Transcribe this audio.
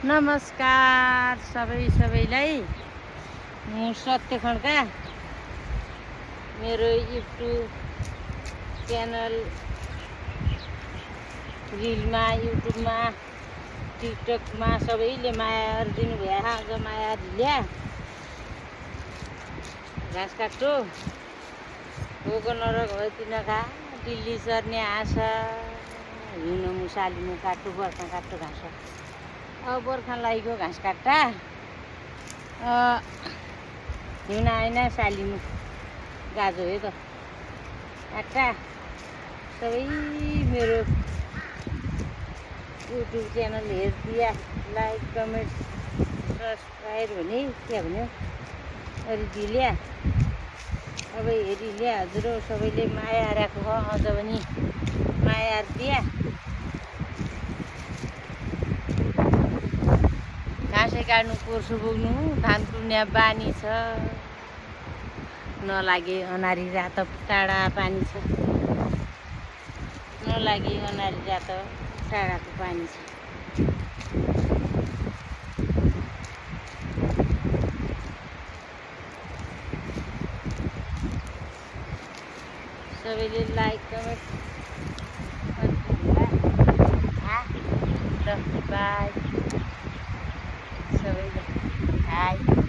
नमस्कार सबैलाई म सत्य खड्का मेरो युट्युब च्यानल रिलमा युट्युबमा टिकटकमा सबैले माया दिनुभयो। आज माया ढिल्या घाँस काट्छु भोको नरक हो तिनका दिल्ली सर्ने आशा हिउन मुसालिनु काट्छु बर्खा काट्छु घाँस अब बर्खा लागेको घाँस काट्टा हिउन आएन सालिनु गाजो है त काट्टा सबै मेरो युट्युब च्यानल हेरिदिया लाइक कमेन्ट सब्सक्राइब भने के भन्यो गरिदिल्या अब हेरिल्या हजुर सबैले माया राख्नु अझ पनि माया दिया घाँसै काट्नु कोर्सो बोक्नु धान टुन्या बानी छ नलागे अनारी रात टाढा पानी छ नलागे अनारी रात टाढाको पानी छ। सबैले लाइक कमेन्ट ल बाई सबैले हाई।